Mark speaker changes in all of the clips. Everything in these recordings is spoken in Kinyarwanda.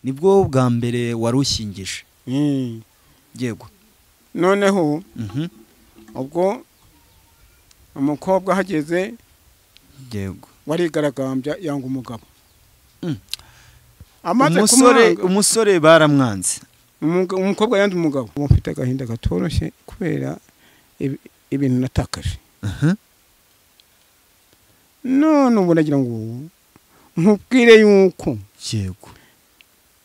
Speaker 1: Nibwo bwa mbere wari ushyingije? Yego.
Speaker 2: Noneho ubwo umukobwa ahageze,
Speaker 1: yego,
Speaker 2: warigaragambya yanga umugabo.
Speaker 1: Umusore baramwanze.
Speaker 2: Umukobwa yanze umugabo. Mufite agahinda gatoroshye kubera ibintu natakaje. None ubu nagira ngo nkubwire yuko,
Speaker 1: yego,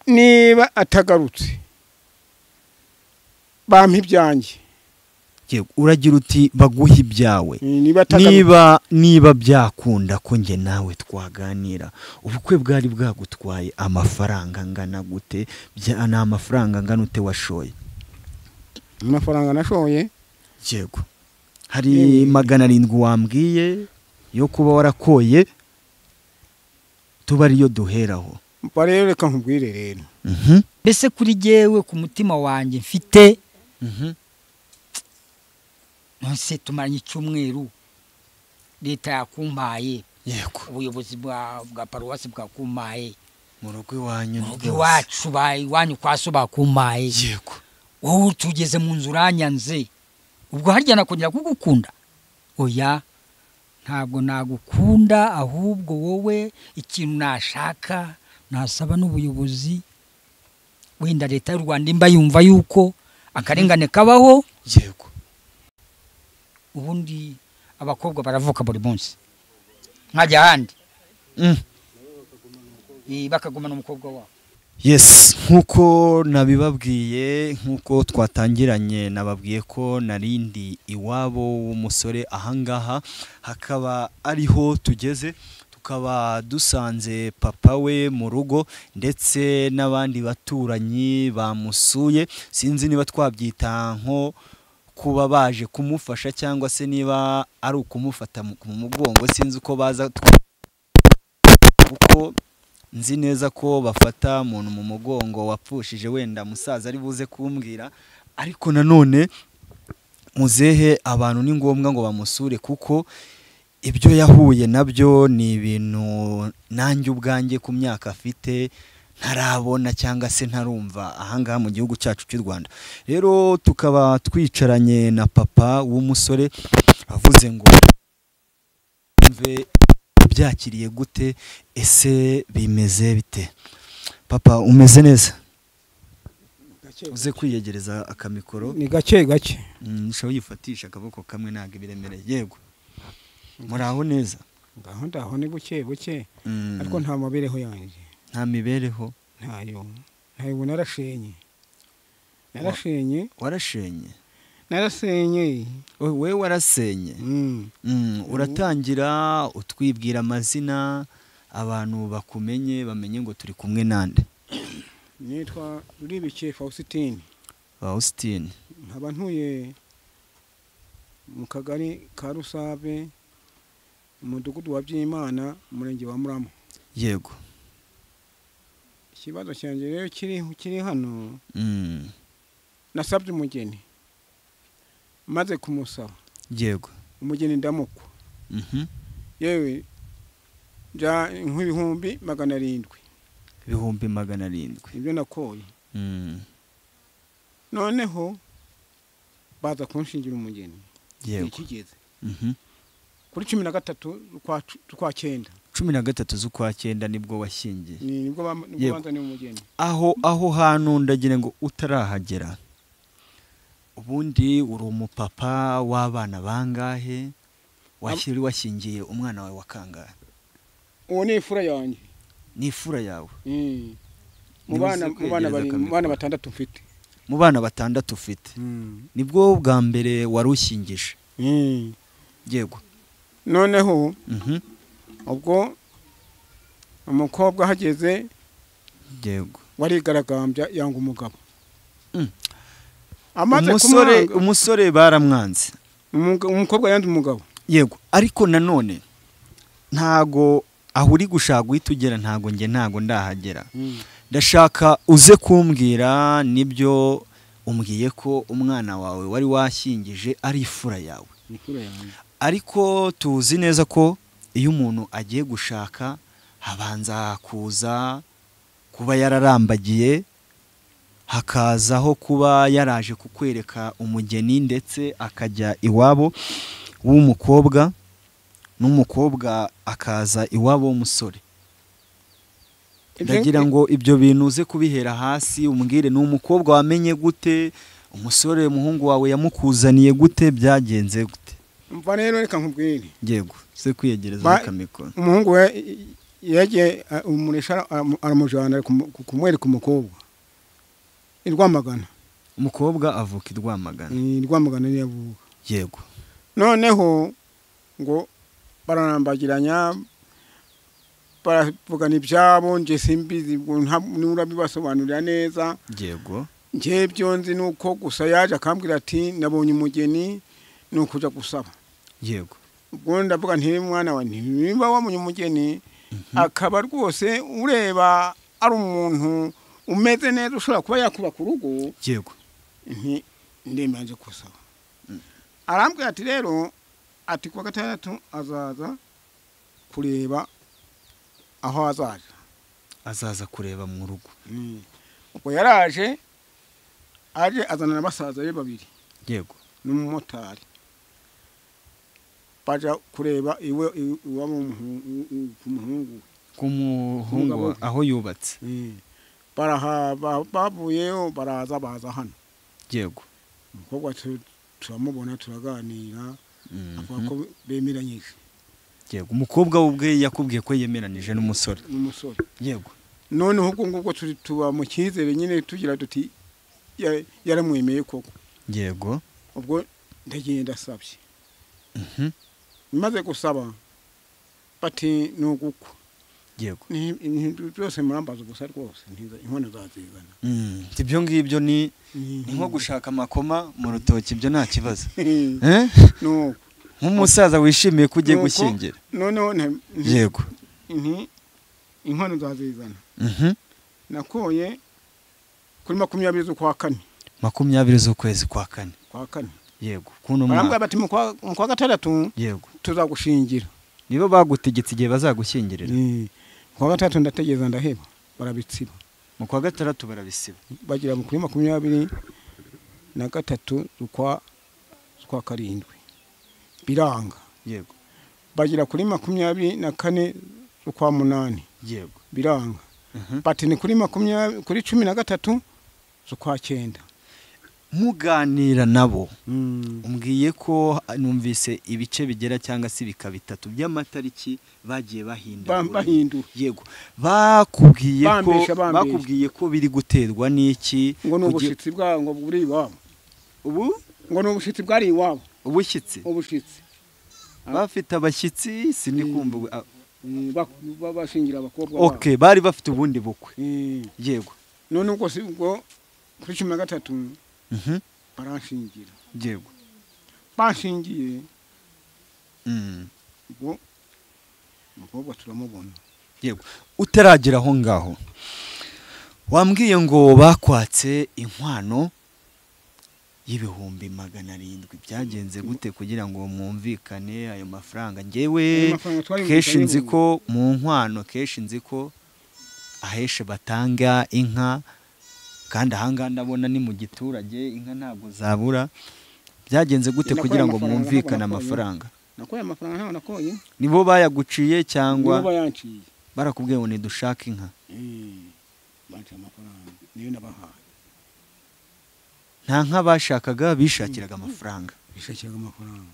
Speaker 2: niba atagarutse bampa ibyanjye.
Speaker 1: Yego, uragira uti baguha ibyawe. Niba byakunda ko nge nawe twaganira, ubukwe bwari bwagutwaye amafaranga angana gute? Ni amafaranga angana ute washoye?
Speaker 2: Amafaranga nashoye,
Speaker 1: yego, hari 700 wambwiye yo kuba warakoye, tuba ariyo duheraho.
Speaker 2: Rero reka nkubwire rero,
Speaker 3: mbese kuri jyewe ku mutima wanjye mfite, nonse tumaranye icyumweru, leta yakumpaye,
Speaker 1: yego,
Speaker 3: ubuyobozi bwa paruwasi bwakumpaye,
Speaker 1: mu rugo iwanyu,
Speaker 3: mu rugo iwacu, iwanyu kwa so bakumpaye,
Speaker 1: yego,
Speaker 3: wowe tugeze mu nzu uranyanze, ubwo harya nakongera kugukunda? Oya, ntabwo nagukunda, ahubwo wowe ikintu nashaka nasaba n'ubuyobozi, wenda leta y'u Rwanda imba yumva yuko akarengane kabaho,
Speaker 1: yego,
Speaker 3: ubundi abakobwa baravuka buri munsi nkajya ahandi bakagumana umukobwa wabo.
Speaker 1: Yes, nkuko nabibabwiye, nkuko twatangiranye nababwiye ko narindi iwabo w'umusore ahangaha hakaba ariho tugeze, tukaba dusanze papa we mu rugo ndetse n'abandi baturanyi bamusuye. Sinzi niba twabyita nko kuba baje kumufasha cyangwa se niba ari ukumufata mu mugongo, sinzi uko baza, kuko nzi neza ko bafata umuntu mu mugongo wapfushije, wenda musaza ari buze kumbwira. Ariko nanone muzehe abantu ni ngombwa ngo bamusure, kuko ibyo yahuye nabyo ni ibintu nanjye ubwanjye ku myaka afite ntarabona cyangwa se ntarumva ahangaha mu gihugu cyacu cy'u Rwanda. Rero tukaba twicaranye na papa w'umusore, avuze ngo mve byakiriye gute, ese bimeze bite? Papa umeze neza? Uze kwiyegereza akamikoro.
Speaker 2: Ni gake gake.
Speaker 1: Ushobora yifatisha akaboko kamwe ntabwo ibiremereye. Yego. Muraho neza?
Speaker 2: Ngaho ndaho ni buke buke, ariko nta mibereho yanjye.
Speaker 1: Nta mibereho?
Speaker 2: Ntayo. Ntayo, narashenye. Narashenye.
Speaker 1: Warashenye?
Speaker 2: Narasenye.
Speaker 1: Wewe warasenye. Uratangira utwibwira amazina abantu bakumenye, bamenye ngo turi kumwe nande.
Speaker 2: Nitwa Ruribikiye Faustin.
Speaker 1: Faustin.
Speaker 2: Nkaba ntuye mu kagari ka Rusave, umudugudu wa Byimana, umurenge wa Murama.
Speaker 1: Yego.
Speaker 2: Ikibazo cyanjye rero kiri hano. Nasabye umugeni. Maze kumusaba,
Speaker 1: yego,
Speaker 2: umugeni ndamukwa. Yewe nja nk'ibihumbi 700.
Speaker 1: Ibihumbi 700
Speaker 2: ibyo nakoye. Noneho baza kunshingira umugeni.
Speaker 1: Yego.
Speaker 2: Ikigeze kuri 13 z'ukwa 9.
Speaker 1: 13 z'ukwa 9 nibwo washyingiye.
Speaker 2: Nibwo banzaniye umugeni.
Speaker 1: Aho hantu ndagira ngo utarahagera, ubundi uri umupapa w'abana bangahe? Washyingiye umwana wawe wa kangahe?
Speaker 2: Uwo ni ifura yanjye.
Speaker 1: Ni ifura yawe?
Speaker 2: Mu bana batandatu mfite.
Speaker 1: Mu bana batandatu ufite. Nibwo bwa mbere wari ushyingije? Yego.
Speaker 2: Noneho ubwo umukobwa ahageze,
Speaker 1: yego,
Speaker 2: warigaragambya yanga umugabo.
Speaker 1: Umusore baramwanze.
Speaker 2: Umukobwa yanze umugabo.
Speaker 1: Yego, ariko nanone ntago aho uri gushaka guhita ugera, ntago nge ntago ndahagera. Ndashaka uze kumbwira nibyo umbwiye ko umwana wawe wari washyingije ari ifura yawe. Ariko tuzi neza ko iyo umuntu agiye gushaka habanza kuza kuba yararambagiye, hakazaho kuba yaraje kukwereka umugeni ndetse akajya iwabo w'umukobwa n'umukobwa akaza iwabo w'umusore. Ndagira ngo ibyo bintu uze kubihera hasi umbwire, ni umukobwa wamenye gute, umusore umuhungu wawe yamukuzaniye gute, byagenze gute?
Speaker 2: Mva rero reka nkubwire.
Speaker 1: Yego, se kwiyegereza akamikoro.
Speaker 2: Umuhungu we yagiye umuresha aramujana kumwereka umukobwa i Rwamagana.
Speaker 1: Umukobwa avuka i Rwamagana.
Speaker 2: I Rwamagana niyo avuka.
Speaker 1: Yego.
Speaker 2: Noneho ngo bararambagiranya baravugana ibyabo, nje simbizi nurabibasobanurira neza.
Speaker 1: Yego.
Speaker 2: Nje byo nzi nuko gusa yaje akambwira ati nabonye umugeni nukuja gusaba.
Speaker 1: Yego.
Speaker 2: Ubwo ndavuga nti mwana wa niba wabonye umugeni akaba rwose ureba ari umuntu umeze neza ushobora kuba yakuba ku rugo.
Speaker 1: Yego.
Speaker 2: Nti ndemanje gusaba. Arambwira ati rero ati kuwa gatandatu azaza kureba aho azaza.
Speaker 1: Azaza kureba mu rugo.
Speaker 2: Ubwo yaraje aje azana na basaza be babiri.
Speaker 1: Yego.
Speaker 2: N'umumotari. Baja kureba iwe iwabo umuhungu.
Speaker 1: Ku muhungu aho yubatse.
Speaker 2: Baraha bavuyeyo baraza baza hano.
Speaker 1: Yego.
Speaker 2: Umukobwa turamubona turaganira avuga ko bemeranyije.
Speaker 1: Yego, umukobwa ubwe yakubwiye ko yemeranije n'umusore.
Speaker 2: N'umusore.
Speaker 1: Yego.
Speaker 2: Noneho ubwo ngubwo tuba mu cyizere nyine tugira duti yaramwemeye koko.
Speaker 1: Yego.
Speaker 2: Ubwo ndagenda asabye. Maze gusaba bati nugukwa.
Speaker 1: Yego.
Speaker 2: Ni byose murambaza gusa rwose ntiza inkono zazizana.
Speaker 1: Ibyo ngibyo ni nko gushaka amakoma mu rutoki, ibyo nta kibazo.
Speaker 2: No.
Speaker 1: Nk'umusaza wishimiye ko ugiye gushyingira.
Speaker 2: Noneho
Speaker 1: yego.
Speaker 2: Inkono zazizana. Nakoye kuri 20 z'ukwa kane.
Speaker 1: 20 z'ukwezi kwa kane.
Speaker 2: Kwa kane.
Speaker 1: Yego. Kuno mwaka.
Speaker 2: Barambwira bati mu kwa gatandatu
Speaker 1: yego
Speaker 2: tuzagushingira.
Speaker 1: Nibo bagutegetse igihe bazagushyingirira.
Speaker 2: Kwa gatatu ndategeza ndaheba barabitsiba.
Speaker 1: Mu kwa gatandatu barabisiba.
Speaker 2: Bagira kuri 23 z'ukwa karindwi. Biranga.
Speaker 1: Yego.
Speaker 2: Bagira kuri 24 z'ukwa munani.
Speaker 1: Yego.
Speaker 2: Biranga. Bati ni kuri 20 kuri 13 z'ukwa cyenda.
Speaker 1: Muganira nabo umbwiye ko numvise ibice bigera cyangwa se bika bitatu by'amatariki bagiye bahindura. Yego. Bakubwiye ko biri guterwa n'iki?
Speaker 2: Ngo ni ubushitsi bwa ngo buri iwabo.
Speaker 1: Ubu
Speaker 2: ngo ni ubushitsi bwari iwabo.
Speaker 1: Ubushitsi.
Speaker 2: Ubushitsi.
Speaker 1: Bafite abashyitsi sinikumva
Speaker 2: bashingira abakobwa babo.
Speaker 1: Okay, bari bafite ubundi bukwe. Yego.
Speaker 2: None ubwo si ubwo kuri 13 baranshingira.
Speaker 1: Yego.
Speaker 2: Banshingiye. Ubwo umukobwa turamubona.
Speaker 1: Yego. Utaragera aho ngaho wambwiye ngo bakwatse inkwano y'700,000 byagenze gute kugira ngo mwumvikane ayo mafaranga? Ngewe kenshi nzi ko mu nkwano kenshi nzi ko aheshe batanga inka, kandi ahanga ndabona ni mu giturage inka ntabwo zabura. Byagenze gute kugira ngo mwumvikane amafaranga?
Speaker 2: Nakoye amafaranga ntaho nakoye.
Speaker 1: Nibo bayaguciye cyangwa
Speaker 2: nibo bayanciye?
Speaker 1: Barakubwiye ngo nidushaka inka.
Speaker 2: Banciye amafaranga niyo nabahaye.
Speaker 1: Nta nka bashakaga, bishakiraga amafaranga.
Speaker 2: Bishakiraga amafaranga.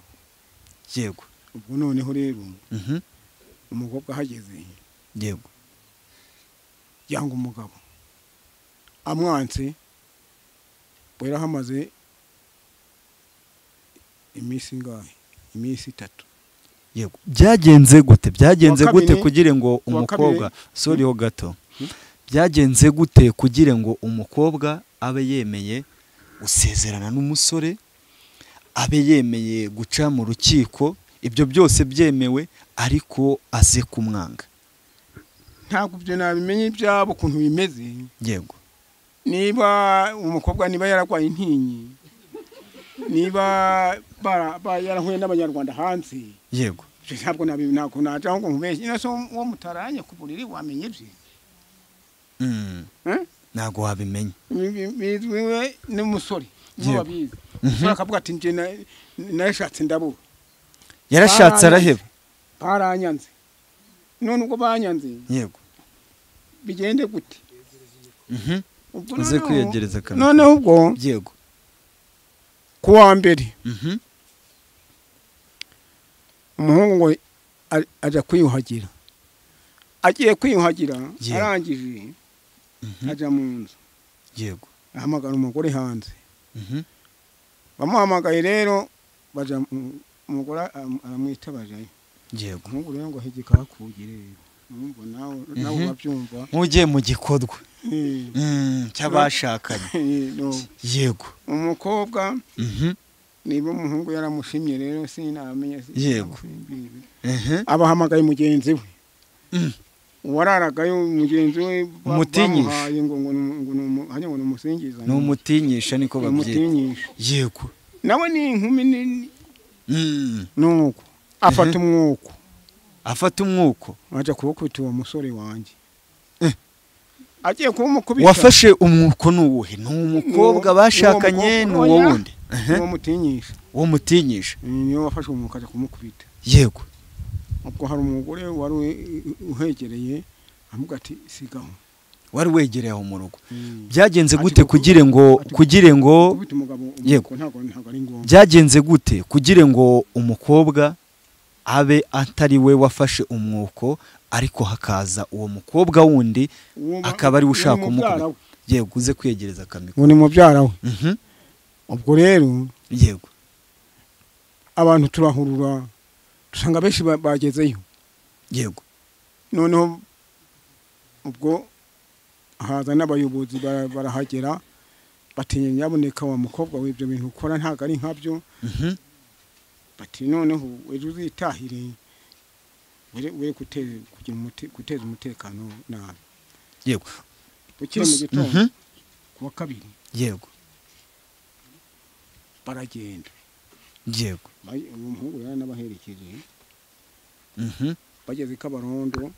Speaker 1: Yego.
Speaker 2: Ubwo noneho rero umukobwa ahageze.
Speaker 1: Yego.
Speaker 2: Yanga umugabo. Amwanse bwera hamaze iminsi ingahe? Iminsi 3.
Speaker 1: Yego. Byagenze gute? Byagenze gute kugira ngo umukobwa, sorry ho gato. Byagenze gute kugira ngo umukobwa abe yemeye gusezerana n'umusore, abe yemeye guca mu rukiko, ibyo byose byemewe ariko aze kumwanga?
Speaker 2: Ntabwo ibyo nabimenye ibyabo ukuntu bimeze.
Speaker 1: Yego.
Speaker 2: Niba umukobwa niba yaragwaye intinyi, niba yarahuye n'abanyarwanda hanze.
Speaker 1: Yego.
Speaker 2: Ntabwo nabinako naja ngo nkubeshye. Ino so uwo mutaranye ku buriri wamenye ibye.
Speaker 1: Ntabwo wabimenya.
Speaker 2: Bizwi we n'umusore niwe wabizi. Umusore akavuga ati njye narashatse ndabura.
Speaker 1: Yarashatse araheba.
Speaker 2: Baranyanze. None ubwo banyanze.
Speaker 1: Yego.
Speaker 2: Bigende gute?
Speaker 1: Uze kwiyegereza kamera.
Speaker 2: None ubwo
Speaker 1: yego.
Speaker 2: Kuwa mbere. Umuhungu ngo aja kwiyuhagira. Agiye kwiyuhagira arangije aja mu nzu.
Speaker 1: Yego.
Speaker 2: Ahamagara umugore hanze. Bamuhamagaye rero baja umugore aramwita bajayo.
Speaker 1: Yego.
Speaker 2: Umuhungu rero ngo ahigika hakugire. Numva nawe babyumva.
Speaker 1: Nk'ugiye mu gikorwa. Cy'abashakanye. Yego.
Speaker 2: Umukobwa niba umuhungu yaramushimye rero sinamenye.
Speaker 1: Yego.
Speaker 2: Abahamagaye mugenzi we. Wararagayo mugenzi we
Speaker 1: umutinyisha
Speaker 2: ngo numusingiza.
Speaker 1: Numutinyisha niko babyita. Yego.
Speaker 2: Nawe ni inkumi nini. Nuko afata umwuko.
Speaker 1: Afata umwuko
Speaker 2: aja kuwukubita uwo musore wanjye. Agiye kumukubita.
Speaker 1: Wafashe umwuko nuwuhe? Ni umukobwa bashakanye ni uwo wundi?
Speaker 2: Uwo mutinyisha.
Speaker 1: Uwo mutinyisha.
Speaker 2: Niwe wafashe umwuko aja kumukubita.
Speaker 1: Yego.
Speaker 2: Ubwo hari umugore wari uhegereye amuga ati sigaho.
Speaker 1: Wari wegereye aho mu rugo. Byagenze gute kugire ngo
Speaker 2: yego ntago ari ngombwa.
Speaker 1: Byagenze gute kugire ngo umukobwa abe atari we wafashe umwuko ariko hakaza uwo mukobwa wundi akaba ari ushaka umukobwa? Yego, uze kwiyegereza kamiko.
Speaker 2: Ngo ni mubyara we. Ubwo rero
Speaker 1: yego
Speaker 2: abantu turahurura dusanga benshi bagezeyo.
Speaker 1: Yego.
Speaker 2: Noneho ubwo haza n'abayobozi barahagera batinya nyaboneka wa mukobwa w'ibyo bintu ukora ntago ari nkabyo. Bati noneho ejo uzitahire we guteza umutekano nabi.
Speaker 1: Yego.
Speaker 2: Bukiri mu gitondo kuwa kabiri.
Speaker 1: Yego.
Speaker 2: Baragenda.
Speaker 1: Yego.
Speaker 2: Umuhungu yaranabaherekeje. Bageze Kabarondo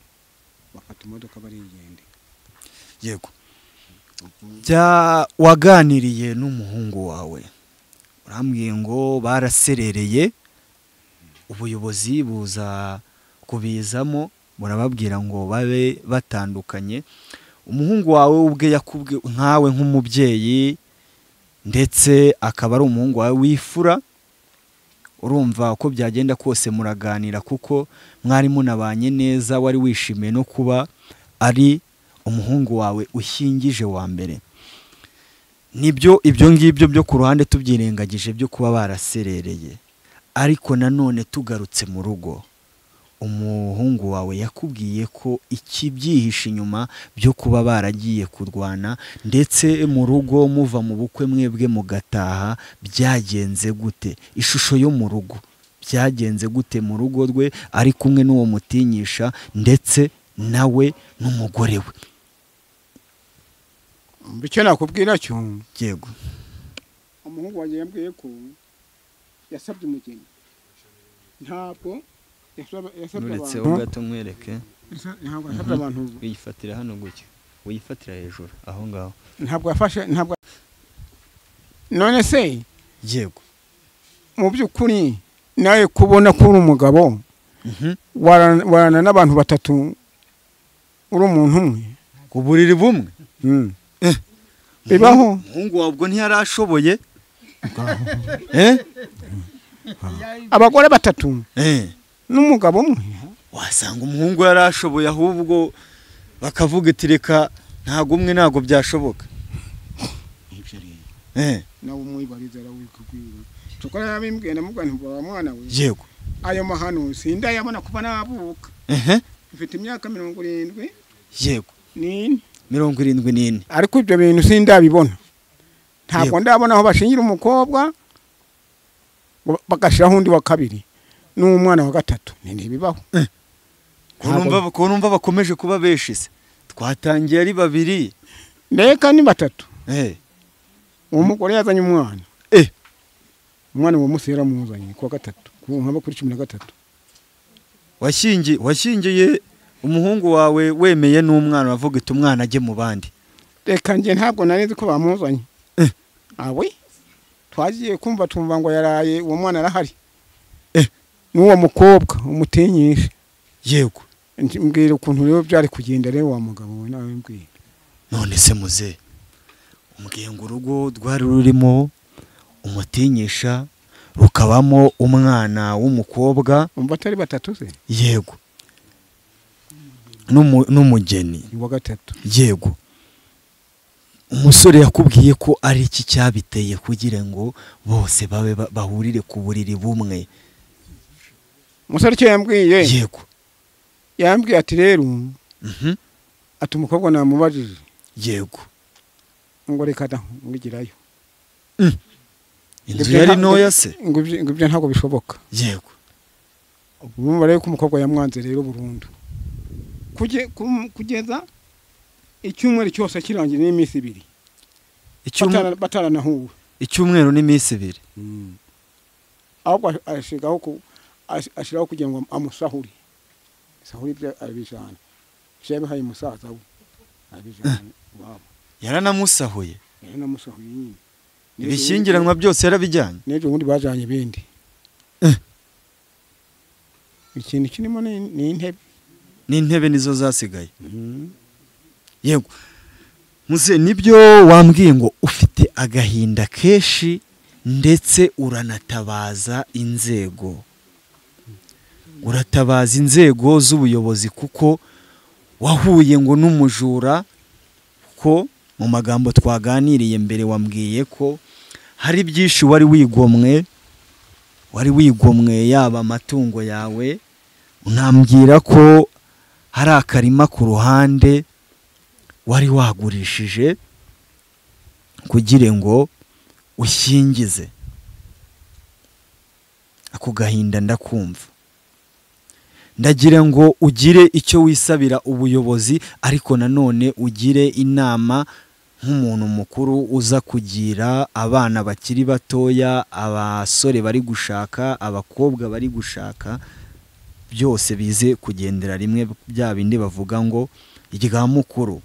Speaker 2: bafata imodoka barigende.
Speaker 1: Yego. Bya waganiriye n'umuhungu wawe urambwiye ngo baraserereye, ubuyobozi buza kubizamo murababwira ngo babe batandukanye. Umuhungu wawe ubwe yakubwiye nkawe nk'umubyeyi ndetse akaba ari umuhungu wawe wifura, urumva uko byagenda kose muraganira kuko mwari munabanye neza, wari wishimiye no kuba ari umuhungu wawe ushyingije wa mbere. Nibyo ibyo ngibyo byo ku ruhande tubyirengagije byo kuba baraserereye, ariko nanone tugarutse mu rugo umuhungu wawe yakubwiye ko ikibyihishe inyuma byo kuba baragiye kurwana ndetse mu rugo muva mu bukwe mwebwe mugataha byagenze gute? Ishusho yo mu rugo byagenze gute mu rugo rwe ari kumwe n'uwo mutinyisha ndetse nawe n'umugore we?
Speaker 2: Icyo nakubwira cyo.
Speaker 1: Yego.
Speaker 2: Umuhungu wanjye yambwiye ko yasabye umugeni. Ntabwo
Speaker 1: yasabye abantu. Gato mwereke.
Speaker 2: Ntabwo yasabye abantu.
Speaker 1: Wiyifatira hano gutya. Wiyifatira hejuru aho ngaho.
Speaker 2: Ntabwo yafashe ntabwo. None se?
Speaker 1: Yego.
Speaker 2: Mu by'ukuri nawe kubona ko uri umugabo warana n'abantu batatu uri umuntu umwe
Speaker 1: ku buriri bumwe.
Speaker 2: Bibaho.
Speaker 1: Umuhungu wawe ubwo ntiyarashoboye.
Speaker 2: Abagore batatu n'umugabo umwe.
Speaker 1: Wasanga umuhungu yarashoboye ahubwo bakavuga iti reka ntago umwe ntago byashoboka.
Speaker 2: Nawe umwibariza arawikubwira. Tukora yabimbwiye ndamubwira nti wa mwana we.
Speaker 1: Yego.
Speaker 2: Ayo mahano sindayabona kuva navuka. Mfite imyaka 70.
Speaker 1: Yego.
Speaker 2: Nini?
Speaker 1: 74.
Speaker 2: Ariko ibyo bintu sindabibona. Ntabwo ndabona aho bashingira umukobwa bagashiraho undi wa kabiri n'umwana wa gatatu. Ntibibaho.
Speaker 1: Ko numva bakomeje kuba benshi se. Twatangiye ari babiri.
Speaker 2: Ndeka ni batatu. Uwo mugore yazanye umwana. Umwana wa Musa yaramuzanye kuwa gatatu, ku nkaba kuri 13.
Speaker 1: Washyingiye Umuhungu wawe wemeye n'umwana wavuga iti umwana ajye mu bandi.
Speaker 2: Reka njye ntabwo nari nzi ko bamuzanye. Awe twagiye kumva tumva ngo yaraye uwo mwana arahari. N'uwo mukobwa umutinyisha.
Speaker 1: Yego.
Speaker 2: Mbwira ukuntu rero byari kugenda rero wa mugabo we nawe mbwira.
Speaker 1: None se muze umbwiye ngo urugo rwari rurimo umutinyisha rukabamo umwana w'umukobwa.
Speaker 2: Umva atari batatu se?
Speaker 1: Yego. N'umugeni
Speaker 2: wa gatatu.
Speaker 1: Yego. Umusore yakubwiye ko ari iki cyabiteye kugira ngo bose babe bahurire ku buriri bumwe?
Speaker 2: Umusore icyo yambwiye?
Speaker 1: Yego.
Speaker 2: Yambwiye ati rero ati umukobwa namubajije.
Speaker 1: Yego.
Speaker 2: Ngo reka da ngigirayo.
Speaker 1: Inzu yari ntoya se?
Speaker 2: Ngo ibyo ntabwo bishoboka.
Speaker 1: Yego.
Speaker 2: Ubwo rero ko umukobwa yamwanze rero burundu. Kugeza icyumweru cyose kirangiye n'iminsi ibiri. Bataranahuwe.
Speaker 1: Icyumweru n'iminsi ibiri.
Speaker 2: Ahubwo ashiraho kugira ngo amusahure. Sahure ibyo abijana. Yabihaye musaza we. Abijana wabo.
Speaker 1: Yaranamusahuye.
Speaker 2: Yaranamusahuye nyine.
Speaker 1: Ibishyingiranwa byose yarabijyanye.
Speaker 2: N'ejo bundi bajanye ibindi. Ikintu kirimo ni intebe.
Speaker 1: N'intebe nizo zasigaye. Yego. Muze nibyo wambwiye ngo ufite agahinda kenshi ndetse uranatabaza inzego. Uratabaza inzego z'ubuyobozi kuko wahuye ngo n'umujura, ko mu magambo twaganiriye mbere wambwiye ko hari byinshi wari wigomwe yaba amatungo yawe, unambwira ko hari akarima ku ruhande wari wagurishije kugira ngo ushyingize. Ako gahinda ndakumva. Ndagira ngo ugire icyo wisabira ubuyobozi, ariko nanone ugire inama nk'umuntu mukuru uza kugira abana bakiri batoya, abasore bari gushaka, abakobwa bari gushaka, byose bize kugendera rimwe, bya bindi bavuga ngo irya mukuru.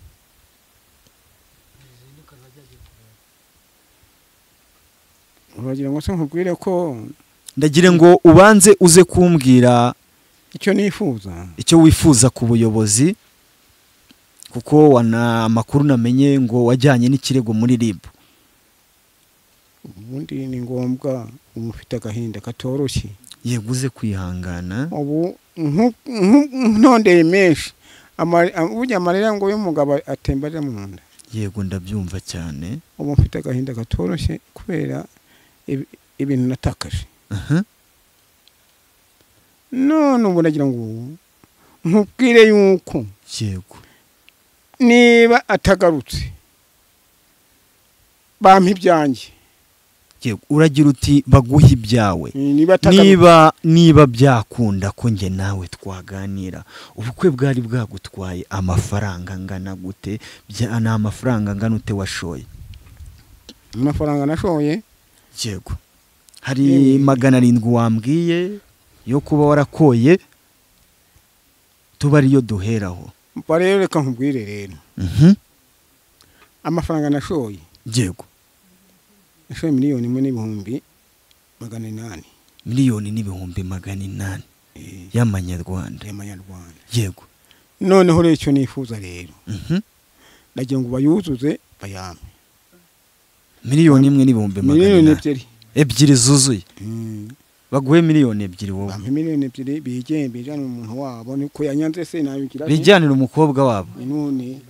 Speaker 2: Uragira ngo se nkubwire ko
Speaker 1: ndagira ngo ubanze uze kumbwira
Speaker 2: icyo nifuza,
Speaker 1: icyo wifuza ku buyobozi, kuko wana amakuru namenye ngo wajyanye n'ikirego muri RIB.
Speaker 2: Ubundi ni ngombwa umufite agahinda katoroshye.
Speaker 1: Yego uze kwihangana.
Speaker 2: Ubu ntondeye menshi burya amarira ngo y'umugabo atemba aja mu nda.
Speaker 1: Yego ndabyumva cyane.
Speaker 2: Ubu mfite agahinda katoroshye kubera ibintu natakaje. None ubu nagira ngo nkubwire yuko
Speaker 1: yego
Speaker 2: niba atagarutse bampa ibyanjye.
Speaker 1: Yego uragira uti baguha ibyawe. Niba byakunda ko nge nawe twaganira, ubukwe bwari bwagutwaye amafaranga angana gute? Ni amafaranga angana ute washoye?
Speaker 2: Amafaranga nashoye?
Speaker 1: Yego. Hari 700 wambwiye yo kuba warakoye, tuba ariyo duheraho.
Speaker 2: Rero reka nkubwire rero. Amafaranga nashoye.
Speaker 1: Yego.
Speaker 2: Nashoye 1,800,000.
Speaker 1: 1,800,000 y'amanyarwanda.
Speaker 2: Y'amanyarwanda.
Speaker 1: Yego.
Speaker 2: Noneho rero icyo nifuza rero. Ndagira ngo bayuzuze bayampe.
Speaker 1: 1,800,000.
Speaker 2: 2 miliyoni.
Speaker 1: Ebyiri zuzuye. Baguhe 2 miliyoni wowe.
Speaker 2: Bampe 2 miliyoni bigembe bijana umuntu wabo niko yanyanze se nabigira.
Speaker 1: Bijyanira umukobwa wabo.
Speaker 2: None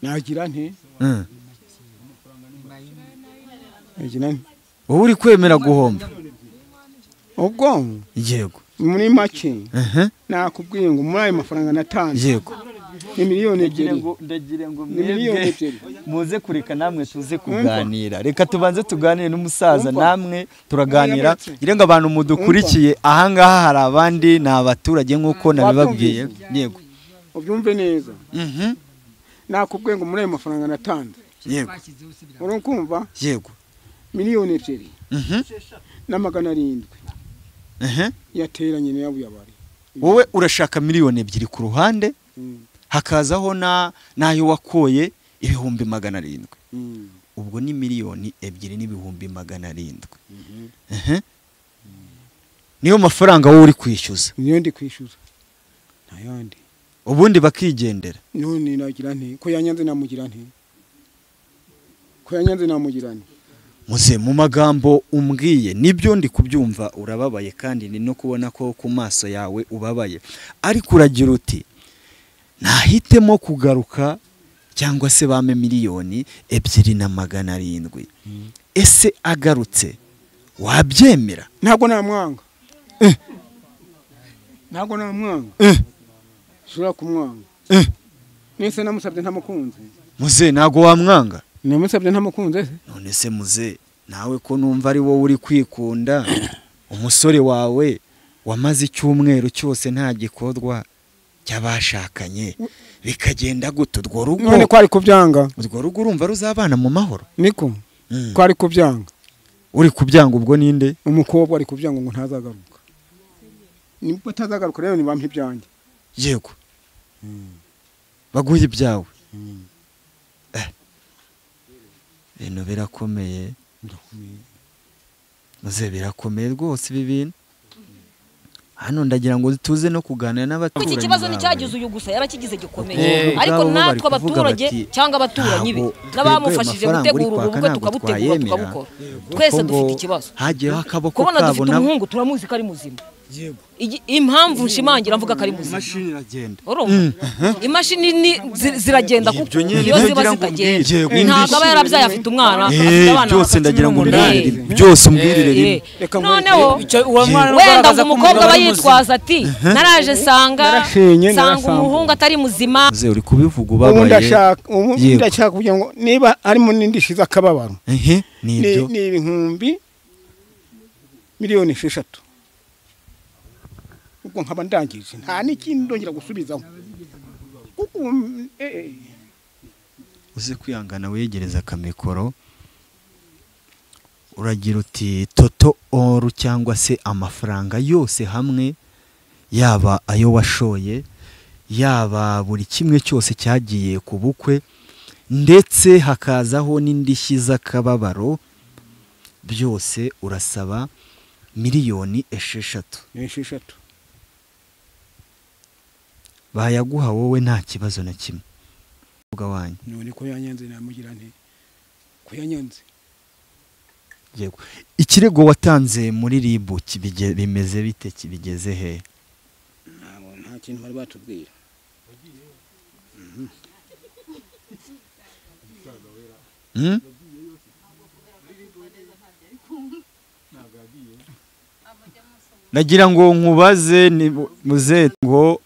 Speaker 2: nagira nte?
Speaker 1: Wowe uri kwemera guhomba.
Speaker 2: Ubwo
Speaker 1: yego
Speaker 2: muri make nakubwiye ngo muri ayo mafaranga natanze
Speaker 1: yego
Speaker 2: ni 2 miliyoni.
Speaker 1: Ndagira ngo mwebwe muze kureka namwe tuze kuganira. Reka tubanze tuganire n'umusaza namwe turaganira. Ngira ngo abantu mudukurikiye ahangaha hari abandi ni abaturage nkuko nabibabwiye. Yego
Speaker 2: ubyumve neza. Nakubwiye ngo muri ayo mafaranga natanze
Speaker 1: yego
Speaker 2: urukumva
Speaker 1: yego
Speaker 2: 2 miliyoni na 700 yateranye n'abo yabari
Speaker 1: Wowe urashaka 2 miliyoni ku ruhande, hakazaho na n'ayo wakoye 700,000. Ubwo ni 2,700,000. Ehe. Niyo mafaranga wowe uri kwishyuza?
Speaker 2: Niyo ndi kwishyuza, nta yandi.
Speaker 1: Ubundi bakigendera.
Speaker 2: None nagira nti ko yanyanze namugira nti? Ko yanyanze namugira nti?
Speaker 1: Muze, mu magambo umbwiye nibyo ndi kubyumva, urababaye kandi ni no kubona ko ku maso yawe ubabaye, ariko uragira uti nahitemo kugaruka cyangwa se bame 2,700,000. Ese agarutse wabyemera?
Speaker 2: Ntabwo namwanga, ntabwo namwanga. Ushobora kumwanga nese namusabye ntamukunze?
Speaker 1: Muze, ntabwo wamwanga?
Speaker 2: Namusabye ntamukunze se?
Speaker 1: None se muze, nawe ko numva ari wowe uri kwikunda, umusore wawe wamaze icyumweru cyose nta gikorwa cy'abashakanye, bikagenda gute urwo rugo?
Speaker 2: None ko ari kubyanga?
Speaker 1: Urwo rugo urumva ruzabana mu mahoro?
Speaker 2: Niko ko ari kubyanga.
Speaker 1: Uri kubyanga ubwo ninde?
Speaker 2: Umukobwa ari kubyanga ngo ntazagaruka. Nibwo atazagaruka rero nibampa ibyanjye.
Speaker 1: Yego, baguhe ibyawe. Ibintu birakomeye muze, birakomeye rwose ibi bintu. Hano ndagira ngo tuze no kuganira n'abaturanyi
Speaker 4: Iki kibazo
Speaker 1: bawe.
Speaker 4: nticyagize uyu gusa, yarakigize gikomeye.
Speaker 1: Kuko
Speaker 4: Ariko
Speaker 1: ubwabo bo bari
Speaker 4: natwe
Speaker 1: kuvuga
Speaker 4: abaturage
Speaker 1: bati,
Speaker 4: cyangwa abaturanyi be
Speaker 1: ntabwo twebwe
Speaker 4: n'abamufashije
Speaker 1: amafaranga uri
Speaker 4: gutegura ubu
Speaker 1: kwaka
Speaker 4: bukwe
Speaker 1: ntabwo
Speaker 4: tukabutegura
Speaker 1: twayemera.
Speaker 4: tukabukora, twese
Speaker 1: Kuko ngo
Speaker 4: dufite ikibazo.
Speaker 1: Hagiyeho akaboko
Speaker 4: Kubona
Speaker 1: kabo
Speaker 4: dufite
Speaker 1: nabo.
Speaker 4: umuhungu turamuzi ko ari muzima. Impamvu nshimangira mvuga ko ari muzima,
Speaker 1: Imashini iragenda.
Speaker 4: Urumva imashini ziragenda kuko
Speaker 1: Ibyo nyine
Speaker 4: iyo ziba
Speaker 1: ndagira ngo
Speaker 4: zitagenda
Speaker 1: umbwire. Yego.
Speaker 4: ntabwo aba yarabyaye afite umwana, afite abana
Speaker 1: Byose ndagira ngo
Speaker 4: 18.
Speaker 1: umbwirire rimwe. Byose umbwirire rimwe.
Speaker 2: Reka nkwereke.
Speaker 4: Noneho
Speaker 5: Uwo mwana
Speaker 4: wenda
Speaker 5: ugaragaza
Speaker 4: ngo
Speaker 5: ko
Speaker 4: umukobwa
Speaker 5: umugabo
Speaker 4: aba
Speaker 5: ari muzima.
Speaker 4: yitwaza ati naraje nsanga
Speaker 2: Narashenye,
Speaker 4: nsanga
Speaker 2: narasambuye.
Speaker 4: umuhungu atari muzima.
Speaker 1: Muze, uri kubivuga
Speaker 2: Ubu
Speaker 1: ubabaye.
Speaker 2: ndashaka, ubu
Speaker 1: Yego.
Speaker 2: ndashaka kugira ngo niba harimo n'indishyi z'akababaro,
Speaker 1: Ehe, ni
Speaker 2: ni
Speaker 1: ibyo.
Speaker 2: ni 6 miliyoni ubwo nkaba ndangije, nta n'ikindi ndongera gusubizaho kuko ubu,
Speaker 1: Uze kwihangana wegereza akamikoro. Uragira uti total all cyangwa se amafaranga yose hamwe, yaba ayo washoye, yaba buri kimwe cyose cyagiye ku bukwe, ndetse hakazaho n'indishyi z'akababaro, byose urasaba 6 miliyoni.
Speaker 2: Ni 6.
Speaker 1: Bayaguha wowe nta kibazo na kimwe wanyu?
Speaker 2: None ko yanyanze namugira nti? Ko yanyanze?
Speaker 1: Yego. Ikirego watanze muri RIB bimeze bite, kibigeze he?
Speaker 2: Ntabwo, nta kintu bari batubwira.
Speaker 1: Nagira ngo nkubaze ni muze ngo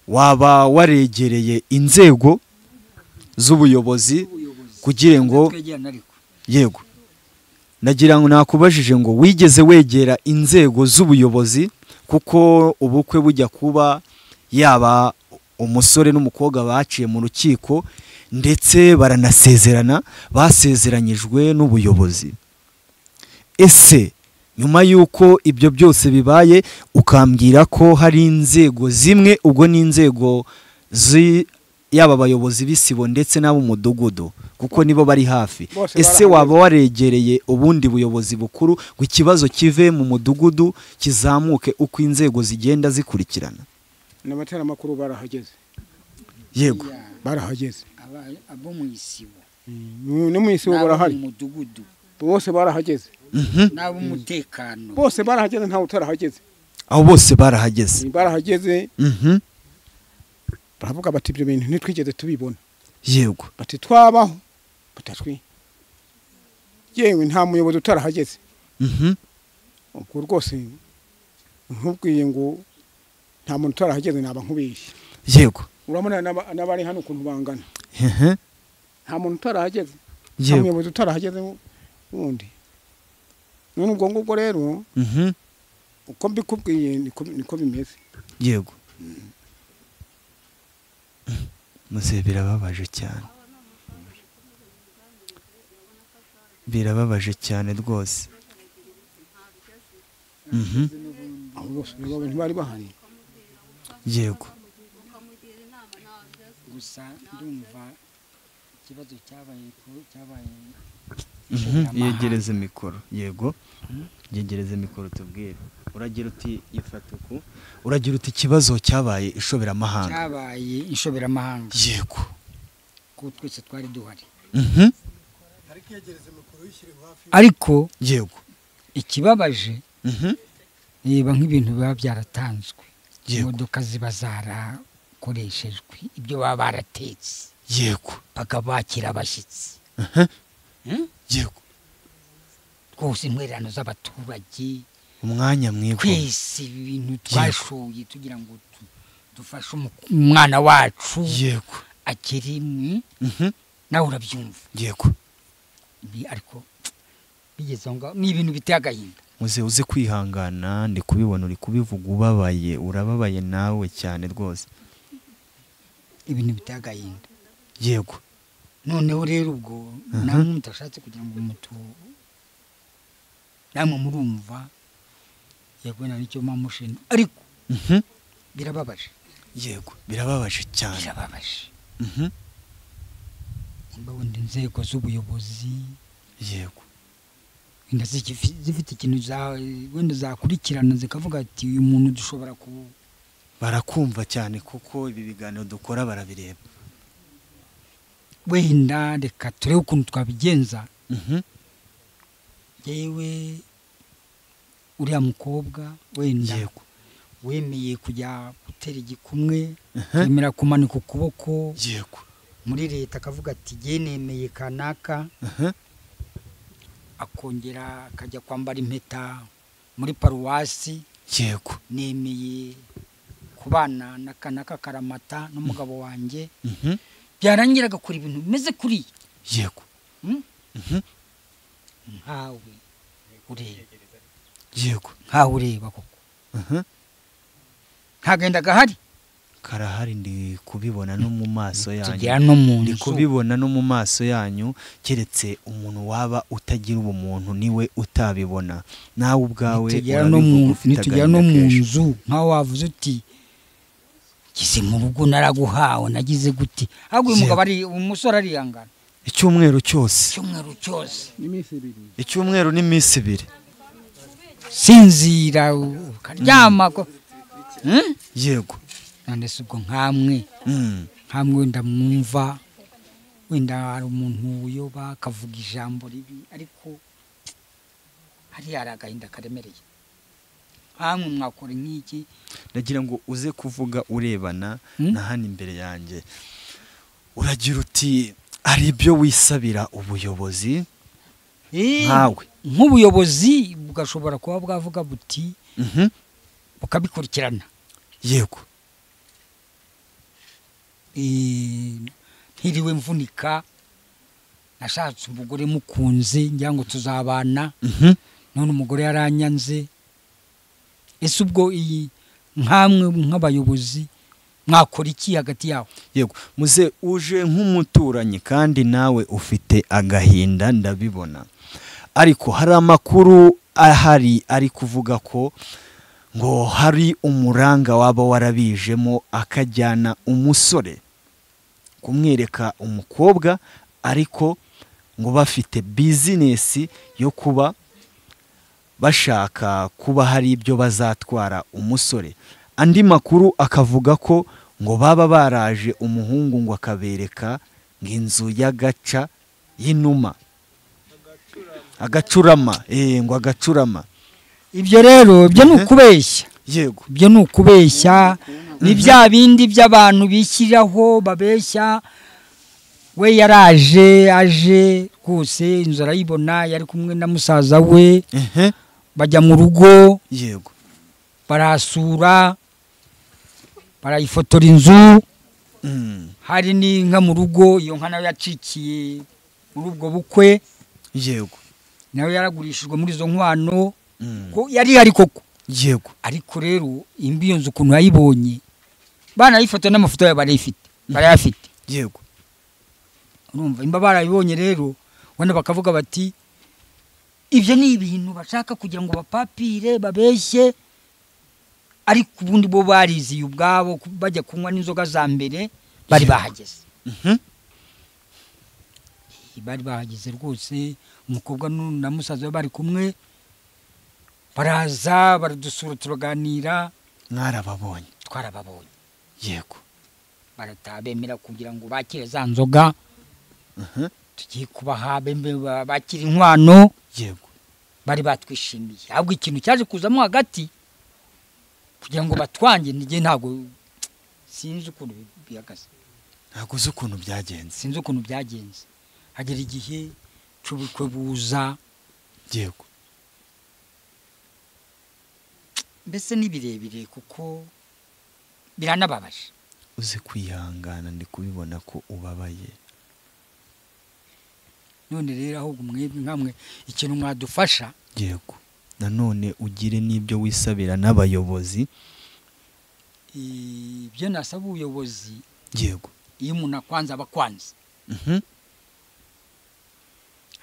Speaker 1: waba waregereye inzego z'ubuyobozi kugira ngo
Speaker 3: Twegerane ariko.
Speaker 1: Yego, nagira ngo nakubajije ngo wigeze wegera inzego z'ubuyobozi, kuko ubukwe bujya kuba yaba umusore n'umukobwa baciye mu rukiko ndetse baranasezerana, basezeranyijwe n'ubuyobozi. Ese nyuma y'uko ibyo byose bibaye, ukambwira ko hari inzego zimwe, ubwo ni inzego yaba abayobozi b'isibo ndetse n'ab'umudugudu kuko nibo bari hafi,
Speaker 2: Bose
Speaker 1: ese
Speaker 2: barahageze.
Speaker 1: waba waregereye ubundi buyobozi bukuru ngo ikibazo kive mu mudugudu kizamuke uko inzego zigenda zikurikirana?
Speaker 2: N'abataramakuru barahageze.
Speaker 1: Yego.
Speaker 2: Barahageze.
Speaker 3: Abo mu isibo
Speaker 2: No mu isibo
Speaker 3: n'abo mu
Speaker 2: barahari.
Speaker 3: mudugudu
Speaker 2: Bose barahageze.
Speaker 3: N'ab'umutekano.
Speaker 2: Bose barahageze, ntawe utarahageze.
Speaker 1: Aho bose barahageze?
Speaker 2: Barahageze. Baravuga bati ibyo bintu ntitwigeze tubibona. Bati twabaho batatwi, yewe nta muyobozi utarahageze. Ubwo rwose nkubwiye ngo nta muntu utarahageze naba nkubeshye. Urabona n'abari hano ukuntu bangana. Nta muntu utarahageze, nta muyobozi utarahageze wundi. None ubwo ngubwo rero, uko mbikubwiye niko bimeze.
Speaker 1: Yego muze, birababaje cyane, birababaje cyane rwose.
Speaker 2: Aho Bose ntibari bahari.
Speaker 1: Yego.
Speaker 3: Gusa ndumva ikibazo cyabaye cyabaye.
Speaker 1: Yegereze mikoro. Yego. Yegereze mikoro tubwire. Uragira uti ifatuku. Uragira uti ikibazo cyabaye ishoberamahanga.
Speaker 3: Cyabaye ishoberamahanga.
Speaker 1: Yego.
Speaker 3: Ko twese twari duhari. Ariko
Speaker 1: yego
Speaker 3: ikibabaje niba nk'ibintu biba byaratanzwe, imodoka ziba zarakoreshejwe, ibyo baba baratetse.
Speaker 1: Yego.
Speaker 3: Bakabakira abashyitsi.
Speaker 1: Yego.
Speaker 3: Rwose intwererano z'abaturage,
Speaker 1: umwanya mwiza
Speaker 3: twese ibintu twashoye tugira ngo dufashe umwana wacu.
Speaker 1: Yego.
Speaker 3: Akiri nawe urabyumva.
Speaker 1: Yego.
Speaker 3: Ariko bigeze aho ngaho ni ibintu biteye agahinda.
Speaker 1: Muze uze kwihangana, ndi kubibona uri kubivuga ubabaye, urababaye nawe cyane rwose.
Speaker 3: Ibintu biteye agahinda.
Speaker 1: Yego.
Speaker 3: Noneho rero ubwo namwe mutashatse kugira ngo mutu namwe murumva yego na nicyo mamushinga, ariko birababaje.
Speaker 1: Yego, birababaje cyane.
Speaker 3: Birababaje. Nimba wenda inzego z'ubuyobozi,
Speaker 1: yego,
Speaker 3: wenda zifite ikintu wenda zakurikirana zikavuga ati uyu muntu dushobora ku
Speaker 1: barakumva cyane kuko ibi biganiro dukora barabireba.
Speaker 3: Wenda reka turebe ukuntu twabigenza. Yewe uriya mukobwa wenda wemeye kujya gutera igikumwe, yemera kumanika ukuboko.
Speaker 1: Yego.
Speaker 3: Muri leta akavuga ati jye nemeye kanaka, akongera akajya kwambara impeta muri paruwasi.
Speaker 1: Yego.
Speaker 3: Nemeye kubana na kanaka karamata n'umugabo wanjye. Byarangira agakora ibintu bimeze kuriya.
Speaker 1: Yego.
Speaker 3: Nkawe ureba.
Speaker 1: Yego.
Speaker 3: Nkawe ureba koko. Ntagenda gahari.
Speaker 1: Karahari, ndi kubibona no mu maso yanyu. Ndi kubibona no mu maso yanyu, keretse umuntu waba utagira ubumuntu niwe utabibona. Nawe ubwawe
Speaker 3: nitugera no mu nzu nkaho wavuze uti kize mu rugo naraguhawe nagize guti. Ahubwo uyu mugabo ari umusore ariyangana.
Speaker 1: Icyumweru cyose.
Speaker 3: Icyumweru cyose.
Speaker 1: Icyumweru n'iminsi ibiri.
Speaker 3: Sinzira ukaryama ko.
Speaker 1: Yego.
Speaker 3: None se ubwo nkamwe nkamwe wenda mwumva wenda hari umuntu uyoba akavuga ijambo ribi, ariko hariya hari agahinda karemereye. Nkamwe mwakora nk'iki?
Speaker 1: Ndagira ngo uze kuvuga urebana na hano imbere yanjye. Uragira uti ari ibyo wisabira ubuyobozi nkawe.
Speaker 3: Nk'ubuyobozi bugashobora kuba bwavuga buti bukabikurikirana.
Speaker 1: Yego.
Speaker 3: Ntiriwe mvunika, nashatse umugore mukunze ngira ngo tuzabana, none umugore yaranyanze. Ese ubwo iyi nkamwe nk'abayobozi mwakora iki hagati yaho?
Speaker 1: Yego. Muze uje nk'umuturanyi kandi nawe ufite agahinda ndabibona, ariko hari amakuru ahari ari kuvuga ko ngo hari umuranga waba warabijemo akajyana umusore kumwereka umukobwa, ariko ngo bafite bizinesi yo kuba bashaka kuba hari ibyo bazatwara umusore. Andi makuru akavuga ko ngo baba baraje umuhungu ngo akabereka inzu y'agaca y'inuma, agacurama, ngo agacurama.
Speaker 3: Ibyo rero ibyo ni ukubeshya.
Speaker 1: Yego.
Speaker 3: Ibyo ni ukubeshya, ni bya bindi by'abantu bishyiraho babeshya. We yaraje aje rwose inzu arayibona, yari kumwe na musaza we, bajya mu rugo.
Speaker 1: Yego.
Speaker 3: Barasura, barayifotora inzu. Hari n'inka mu rugo, iyo nka nayo yacikiye muri ubwo bukwe.
Speaker 1: Yego.
Speaker 3: Nayo yaragurishijwe muri izo nkwano. Ko yari ari koko.
Speaker 1: Yego.
Speaker 3: Ariko rero imbi iyo nzu ukuntu yayibonye, banayifata n'amafoto yayo barayifite, barayafite.
Speaker 1: Yego.
Speaker 3: Urumva imba barayibonye rero wenda bakavuga bati ibyo ni ibintu bashaka kugira ngo bapapire babeshye, Ariko ubundi bo bariziye ubwabo bajya kunywa n'inzoga za mbere bari bahageze. Bari bahageze rwose, umukobwa na musaza we bari kumwe, baraza baradusura turaganira.
Speaker 1: Mwarababonye?
Speaker 3: Twarababonye.
Speaker 1: Yego.
Speaker 3: Barataha bemera kugira ngo bakire za nzoga. Tugiye kubaha bakira inkwano.
Speaker 1: Yego.
Speaker 3: Bari batwishimiye. Ahubwo ikintu cyaje kuzamo hagati kugira ngo batwange, nige ntabwo sinzi ukuntu bihagaze.
Speaker 1: Ntabwo uzi ukuntu byagenze.
Speaker 3: Sinzi ukuntu byagenze. Hagera igihe cy'ubukwe buza.
Speaker 1: Yego.
Speaker 3: Mbese ni birebire kuko biranababaje.
Speaker 1: Uzi kwihangana, ndi kubibona ko ubabaye.
Speaker 3: None rero ahubwo mwebwe nkamwe ikintu mwadufasha.
Speaker 1: Yego. Nanone ugire n'ibyo wisabira n'abayobozi.
Speaker 3: Ibyo nasaba ubuyobozi.
Speaker 1: Yego.
Speaker 3: Iyo umuntu akwanze aba akwanze.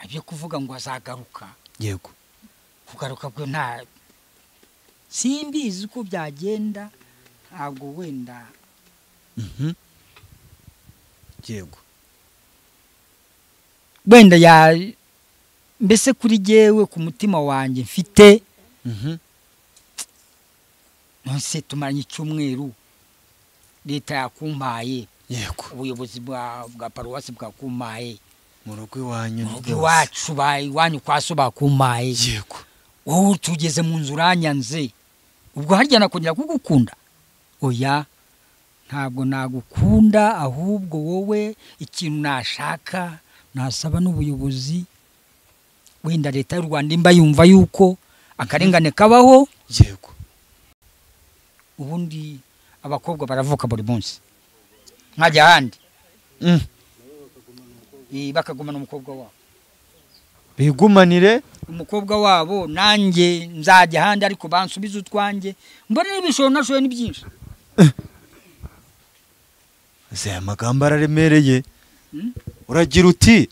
Speaker 3: Ibyo kuvuga ngo azagaruka.
Speaker 1: Yego.
Speaker 3: Kugaruka bwo nta simbizi uko byagenda, ntabwo wenda.
Speaker 1: Yego.
Speaker 3: Wenda ya mbese kuri jewe ku mutima wanjye mfite. Nonse tumaranye icyumweru leta yakumpaye.
Speaker 1: Yego.
Speaker 3: Ubuyobozi bwa paruwasi bwakumpaye.
Speaker 1: Mu rugo iwanyu
Speaker 3: rwose. Iwacu iwanyu kwa so bakumpaye.
Speaker 1: Yego.
Speaker 3: Wowe tugeze mu nzu uranyanze. Ubwo harya nakongera kugukunda? Oya, ntabwo nagukunda, ahubwo wowe ikintu nashaka nasaba n'ubuyobozi, wenda leta y'u Rwanda imba yumva yuko akarengane kabaho.
Speaker 1: Yego.
Speaker 3: Ubundi abakobwa baravuka buri munsi nkajya ahandi bakagumana umukobwa wabo,
Speaker 1: bigumanire
Speaker 3: umukobwa wabo, nanjye nzajya ahandi ariko bansubize utwanjye mbone n'ibishoro nashoye ni byinshi.
Speaker 1: Aya magambo araremereye. Uragira uti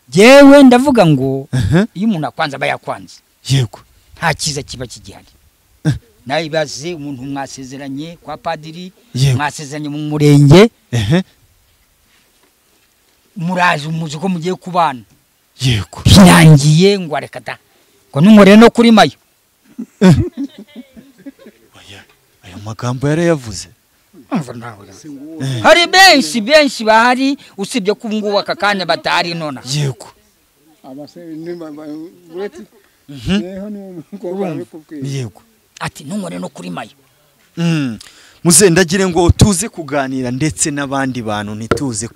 Speaker 3: jewe ndavuga ngo iyo umuntu akwanze aba yakwanze.
Speaker 1: Yego.
Speaker 3: Nta cyiza kiba kigihari. Nawe ibaze umuntu mwasezeranye kwa padiri, mwasezeranye mu murenge, muraje umuzi ko mugiye kubana.
Speaker 1: Yego.
Speaker 3: Birangiye ngo areka da ngo nunkorere no kuri mayo.
Speaker 1: Ayo magambo yarayavuze.
Speaker 3: Hari benshi benshi bahari usibye ko ngubu aka kanya batari nona.
Speaker 1: Yego. Yego.
Speaker 3: Ati nunkorere no kuri mayo.
Speaker 1: Muze ndagire ngo tuze kuganira ndetse n'abandi bantu, ntituze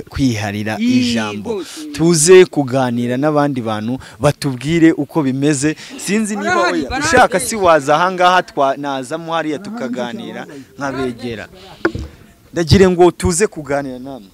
Speaker 1: kwiharira ijambo, tuze kuganira n'abandi bantu batubwire uko bimeze. Sinzi niba ushaka si waza ahangaha nazamo hariya tukaganira nkabegera. Ndagire ngo tuze kuganira namwe.